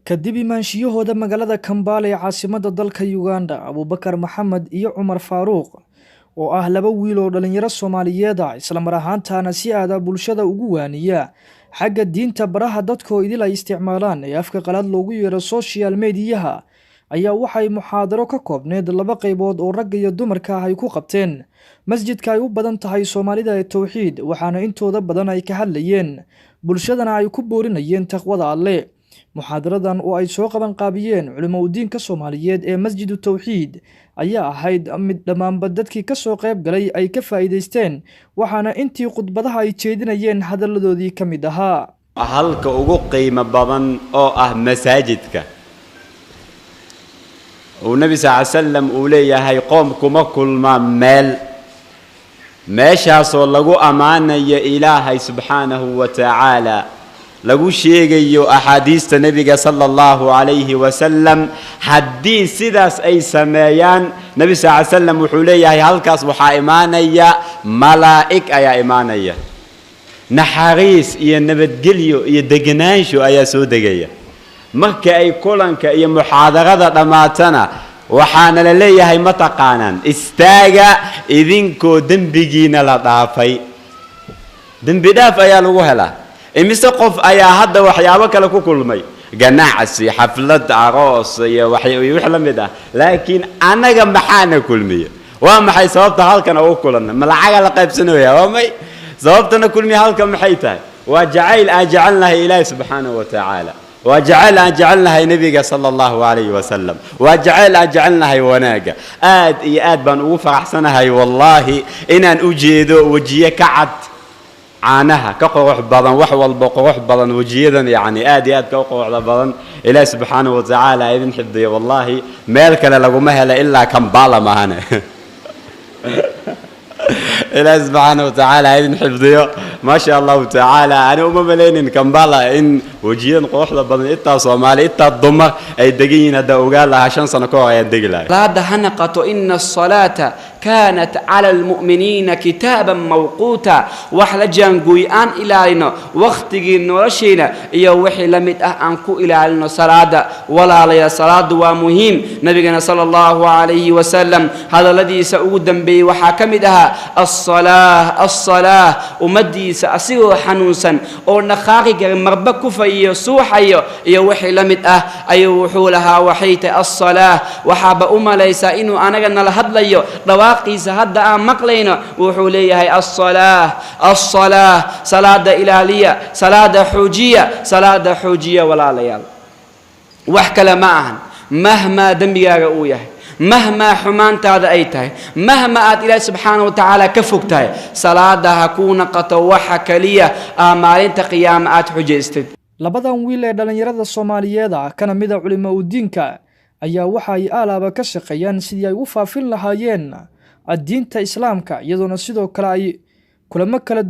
Kadib imaanshiyahooda magaalada Kampala ee caasimadda dalka Uganda, Abuubakar Maxamed iyo Cumar Faaruuq oo ah laba wiil oo dhalinyaro Soomaaliyeed ah, isla mar ahaantaana si aada bulshada ugu waaniya xagga diinta baraha dadkoo idil ay isticmaalaan ee afka qalaad loogu yeero social mediaha, ayaa waxay muxaadaro ka koobneed laba qaybood oo ragga iyo dumarka ah ay ku qabteen masjidka ay u badan tahay Soomaalida ee Towxiid, waxaana intooda badan ay ka hadlayeen bulshadana ay ku boorinayeen taqwada Alle. Muxaadaradan oo ay soo qaban qaabiyeen culimo udiinka Soomaaliyeed ee Masjidu Towxiid ayaa ahayd mid dhammaanba dadkii kasoo qayb galay ay ka faa'iidaysteen, waxaana intii khudbadaha ay jeedinayeen hadalladoodii ka mid ahaa: Halka ugu qiimo badan oo ah masaajidka uu Nebi sal ly slam uu leeyahay, qoom kuma kulmaa meel meeshaasoo lagu ammaanayo Ilaahay subxaanahu wa tacaala, lagu sheegayo axaadiista Nebiga sala Allahu calayhi wasalam. Haddii sidaas ay sameeyaan, Nebi sal ly slam wuxuu leeyahay, halkaas waxaa imaanaya malaa'ig ayaa imaanaya, naxariis iyo nabadgelyo iyo degenaansho ayaa soo degaya. Marka ay kulanka iyo muxaadarada dhammaatana, waxaana la leeyahay, ma taqaanaan, istaaga idinkoo dembigiina la dhaafay. Dembi dhaaf ayaa lagu helaa. Imise qof ayaa hadda waxyaabo kale ku kulmay, ganacsi, xaflad aroos iyo wix la mid ah, laakiin annaga maxaana kulmiya? Waa maxay sababta halkan ugu kulanna? Ma lacaga la qaybsanaya? Waa may. Sababtana kulmiya halkan maxay tahay? Waa jacayl aan jecelnahay Ilaahi subxaanahu wa tacaala, waa jacayl aan jecelnahay Nebiga sala Allahu calayhi wasalam, waa jacayl aan jecelnahay wanaagga. Aad iyo aad baan ugu faraxsanahay wallaahi inaan u jeedo wejiye ka cad caanaha, ka qurux badan, wax walba qurux badan, wejiyadan yacni aad iyo aad ka u quruxda badan. Ilaahi subxaanahu wa tacaala idin xifdiyo. Wallaahi meel kale laguma helo ilaa Kambala mahane. Ilaahi subxaanahu wa tacaala idin xifdiyo, maa sha Allahu tacaala. Ani uma malaynin Kambala in wejiyadan quruxda badan, intaa Soomaali, intaa dumar ay degan yihiin. Haddaa ogaan lahaa 5 sano ka hor ayaan degi lahay. Salaada ha naqato. Ina asalaata kaanat cala almu'miniina kitaaban mawquuta. Wax la jaangooy aan ilaalino wakhtigii noloshayna iyo wixii la mid ah aan ku ilaalino salaada. Walaalayaal, salaadu waa muhiim. Nabigana sala Allahu calayhi wasalam hadalladiisa ugu dambeeyey waxaa ka mid ahaa "Asalaah, asalaah". Ummaddiisa asigoo xanuunsan oo dhaqaaqi karin, marba kufayo, suuxayo iyo wixii la mid ah, ayuu wuxuu lahaa, waxay tahay "Asalaah". Waxaaba u malaysaa inuu anaga nala hadlayo, dhawaaqiisa hadda aan maqlayno. Wuxuu leeyahay "Asalaah, asalaah". Salaada ilaaliya, salaada xoojiya, salaada xoojiya. Walaalayaal, wax kale ma ahan. Mahmaa dembigaaga uu yahay, mahmaa xumaantaada ay tahay, mahma aad Ilaahi subxaana wa tacaala ka fog tahay, salaada ha kuu naqato waxa keliya aa maalinta qiyaama aad xujaystid. Labadan wiil ee dhallinyarada Soomaaliyeed ah, kana mid a culimo udiinka, ayaa waxa ay aalaaba ka shaqeeyaan sidii ay u faafin lahaayeen diinta Islaamka, iyadoona sidoo kale ay kulamo kala